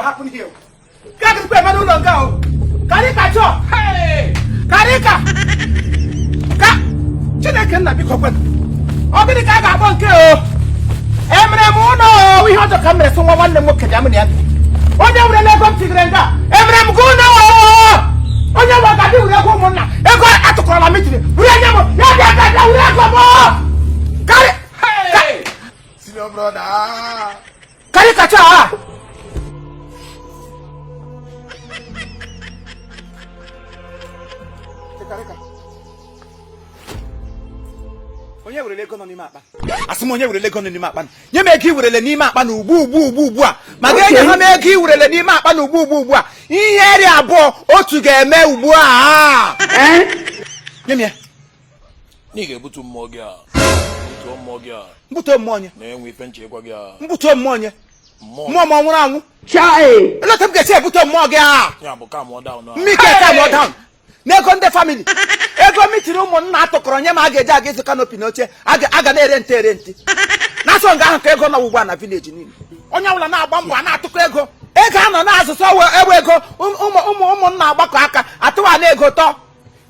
Happen here? Ka gịnịkwa eme n'ụlọ nga o? Karịka chọọ! Karịka! Ka Chineke nna, biko kwenụ. Ọ gịnị ka a ga-akpọ nke o? Emere m ụlọ o, ihe ọjọọ ka m mere sị nwa nwanne m nwoke bịa mụ na ya bi. Onye werela ego m tigere nga? Emere m gị ụlọ o! Onye nwe ga-adị were ego ụmụnna, ego atụkọrọla meeting, were nye m ya, bịa bịa bịa were ego m. Karị Senior brother. Karịkacha a! Karịka. Onye werele ego nọ n'ime akpa? Asị m, onye werele ego nọ n'ime akpa? Nye m ego i werele n'ime akpa na ugbu ugbu ugbu ugbu a. Ma ga-enye ha m ego i werele n'ime akpa na ugbu ugbu ugbu a. Ihe ri abụọ otu ga-eme ugbu a. Nye m ya. Na ị ga-ebutu mmụọ gị a, butuo mmụọ gị a. Mbutuo mmụọ onye? Na-enwe ife nche ịgwa gị a. Mbutuo mmụọ onye? Mmụọ. Mmụọ ma ọ nwụrụ anwụ? Chai! Eleta m ga-esi ebute mmụọ gị a? Ya bụ, calm down a. Mmike, calm down n'ego ndị family, ego meeting ụmụnna atụkọrọ nye m, a ga-eji aga ịzụ canopy na oche a ga na-ere nte ere ntị na-asọ nga ahụ ka ego nọ ugbu a na village niile. Onye ọbụla na-agba mbọ a na-atụkọ ego, ego a nọ na-azụsọ ewe ego ụmụ ụmụ ụmụnna agbakọ aka atụwa na ego tọ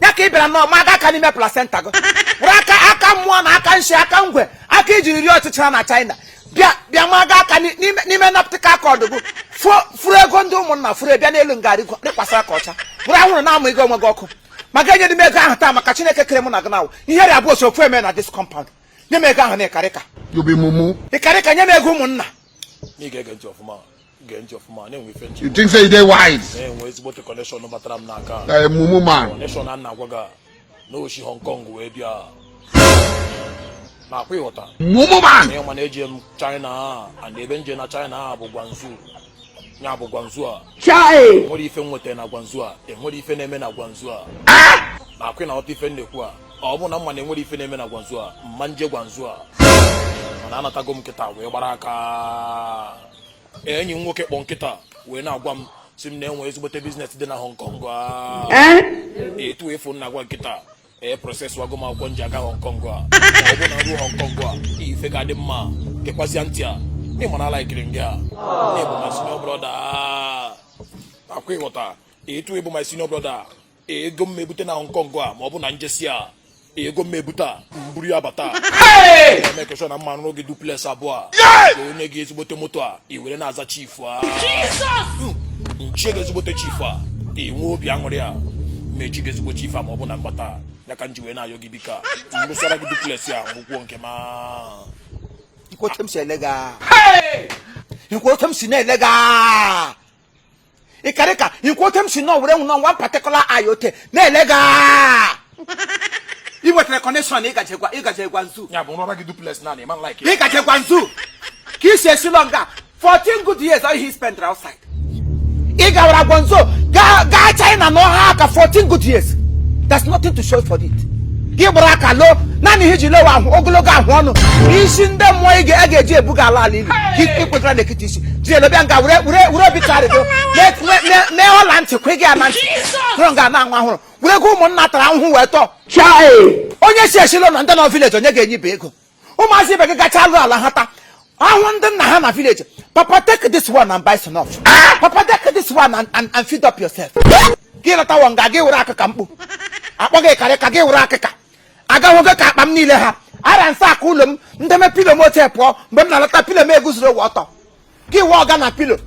ya ka ị bịara nọọ ma aga aka n'ime placenta gị, were aka aka mmụọ na aka nshi, aka ngwe, aka ijiri rie ọchịchịra na China, bịa bịa ma aga aka n'ime naptịka cord gị, furu ego ndị ụmụnna, furu bịa n'elu nga rịkwasara ka ọcha, were anwụrụ na-amụ ego onwe gị ọkụ. Maka enye m ego ahụ taa, maka Chineke kere mụ na gị na ihe rị abụọ so ofu eme na this compound. Nye m ego ahụ na ịkarịka. You be mumu. Ịkarịka, nye m ego ụmụnna. Na ị ga-ege ntị ọfụma, gee ntị ọfụma. Na-enwe ife nche. You think say you dey wise? Na-enwe ezigbote connection batara m n'aka. Like a mumu man. Connection a na-agwa gị a, na oshi Hong Kong wee bịa na akwa ịghọta. Mumu man. Na ịma na eje m China, and ebe nje na China bụ Guangzhou, ya bụ Guangzhou a. Chai! Enwere ife m nwetara na Guangzhou a, enwere ife na-eme na Guangzhou a, na akwa na ọta ife m na-ekwu a. Ọ bụ na mma na enwere ife na-eme na Guangzhou a, mma nje Guangzhou a, mana anatago m nkịta wee gbara aka. Enyi m nwoke kpọ nkịta wee na-agwa m, si m na enwe ezigbote business dị na Hong Kong a. Etu efu m na-agwa nkịta ee, process wago m akwụkwọ nji aga Hong Kong a. Ma ọ bụ na ruo Hong Kong a, ife ga-adị mma. Gekwazịa ntị a, n'ịma na alaikiri m gị a, n'ịbụ my senior brother, akwa ịghọta. Etu ịbụ my senior brother, ego m ebute na Hong Kong a, ma ọ bụ na njesi a, ego m ebute a, mburu ya bata, eme sure na mma rụrụ gị duplex abụọ a, ka onye gị ezigbote moto a, i were na-aza chief a, nchie gị ezigbote chief a, enwe obi aṅụrị a, mechi gị ezigbo chief a. Ma ọ bụ na mgbata ya ka m ji wee na-ayọ gị, bika mbụsara gị duplex a, nwụkwuo nke ma. Ikwu otu m si ele gị a. Ikwu otu m si na-ele gị a. Ịkarịka, ikwu otu m si nọ were nọ one particular eye ote na-ele gị a. Ị nwetara connection, ịgaje Guangzhou. Ya bụ nrọra gị duplex na ịma like. Ịgaje Guangzhou ka isi esi lọ nga 14 good years, all he spent outside. Ị gawara Guangzhou, gaa gaa China nọ ha aka 14 good years, there's nothing to show for it. Gị gbara aka loo, naanị ihe iji lewe ahụ ogologo ahụ ọnụ isi ndị mmụọ ị a ga-eji ebuga ala ala ili ka ị kwetara n'ekiti isi jiri elebịa nga were were were obi charịgo mee ọla ntị kwe gị ya na ntị hụrụ nga na-anwụ ahụrụ, were ego ụmụnna tara ahụhụ wee tọọ. Chai! Onye si esilo na ndị nọ village, onye ga-enye ibe ego? Ụmụazị ibe gị gacha alụ ala ha taa ahụ ndị nna ha na village. "Papa, take this one and buy snuff. Papa, take this one and feed up yourself." Gị lọtawo nga gị were akịka mkpu akpọ gị karị ka gị were akịka agahụ gị ka akpa m niile ha ara nsa aka ụlọ m ndeme pillow m oche pụọ. Mgbe m na-alọta, pillow m eguzoro ụwa ọtọ, gị wee ọga na pillow.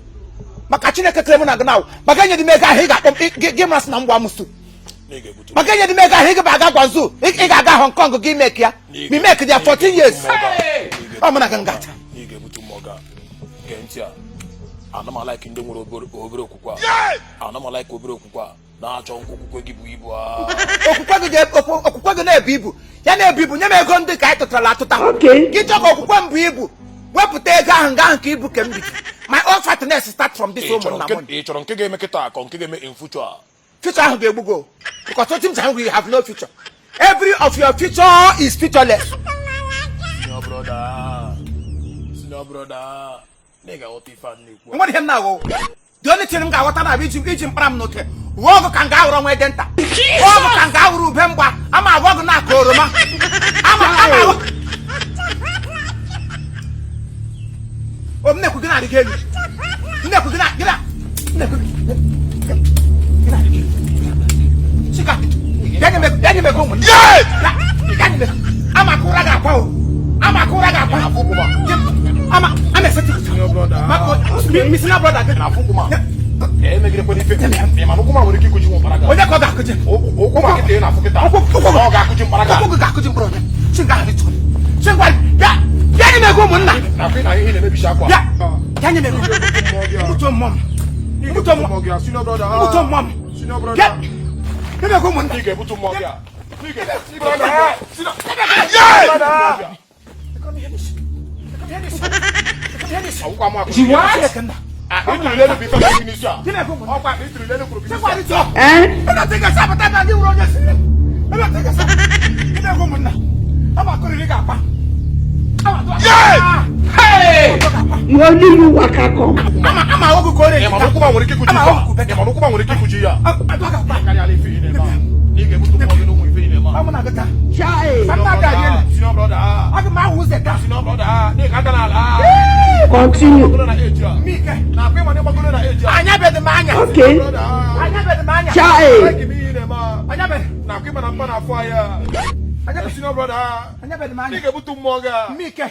Maka Chineke kere mụ na gị na maka enye dị m ego ahụ, ị ga-akpọ m gị marasị na m gwa m stu. Na ị ga-ebute. Maka enye dị m ego ahụ, ị ga-aga Guangzhou, ị ga-aga Hong Kong, gị make ya ma make ya 14 years, ọ mụ na gị ngacha. Na ị ga-ebute mmụọ gị a. Gee ntị a, ana m alike ndị nwere obere obere okwukwe a. Ana m alike obere okwukwe a na-achọ nkwa okwukwe gị bụ ibu a. Okwukwe gị na-ebu ibu, ya na-ebu ibu. Nye m ego ndị ka anyị tụtara atụta. Gị chọọ ka okwukwe m bụ ibu, wepụta ego ahụ nga ahụ ka ibu ka m bido. My own fatness start from this Ị chọrọ ụmụnna nke m. Ị chọrọ nke ga-eme kịta ka nke ga-eme in future a? Future ahụ ga-egbu gị o, because otu m si ahụ gị, you have no future. Every of your future is futureless. Senior brother, senior brother, na ị ga-aghọta ife a m na-ekwu a. Enwere ihe m na-aghọ. The only thing m ga-aghọta na bụ iji mkpara m n'ote ghọọ ọgụ ka m ga-ahụrụ nwa ede nta, ghọọ ọgụ ka m ga-ahụrụ ube mgba ama aghọ ọgụ na-akọ oroma ama ama aghọ o m na-ekwu gị na-arịgo elu, m na-ekwu gị na gị na Chika, bịa nye m ego, bịa nye m ego ụmụnne. Bịa nye m ego. Ama akụra gị akwa o. Ama akụra gị akwa. Ama ama eseti. Senior brother. Mi senior brother gị. Na-afụ ụkwụ ma. Emegidekwana ife. Ị ma na ụkwụ ma nwere ike ịkụji nwa mkpara gị. Onye ka ọ ga-akụji? Ụkwụ ma kịta ị na-afụ kịta. Ụkwụ Ọ ga-akụji mkpara gị. Ụkwụ gị ga-akụji mkpụrụ onye. Chinga ahụ dị Chingwa, bịa bịa nye m ego ụmụnna. Na-afụ ị na ihe na-emebisi akwa. Bịa bịa nye m ego. Mbutuo mmụọ m. Mbutuo mmụọ m. Senior brother. Mbutuo mmụọ m. Senior Bịa brother. nye m ego ụmụnna. Ị ga-ebutu mmụọ gị a. Ị Ọgwụkwa m akụ. Chineke nna. Ịtụrụ elu bụ ife mere gị n'isi a. Nye m ego ụmụnna. Ọkwa ịtụrụ elu kwuru gị n'isi Chingwa a. dị tụọ. Ebe ọtị ga-esi apụta na ndị wuru onye siri. Ebe ọtị ga-esi. Nye m ego ụmụnna. Ama akụrịrị gị akpa. Ama atụ akpa. Hey! You only you waka come. Ama ama ogu ka ọ Ị ma na na-eji. ụkwụ ma nwere ike ịkụji Ama ife a? ọgwụ Ị ma na ụkwụ ma nwere ike ịkụji ya? Atụ aka akpa. Karịa ife ị na-eme a. Na ị ga-ebutu mmụọ gị n'ụmụ ife ị na-eme a. Ọmụ na-agụ taa. Chai. Mama ga-adị elu. Senior brother. Aga m ahụ ụzọ taa. Senior brother. Na ị ga-ada n'ala. Continue. Gbagoro na age a. Mike. Na akwa ịma na ịgbagoro na age a. Anya bedị m anya. Okay. Brother. Anya bedị m anya. Chai. Like m ihe ị na-eme a. Anya bedị. Na akwa ịma na mkpa na-afụ anya. Anya bedị. Senior brother. Anya bedị m Na ị anya. ga-ebutu mmụọ gị a. Mike.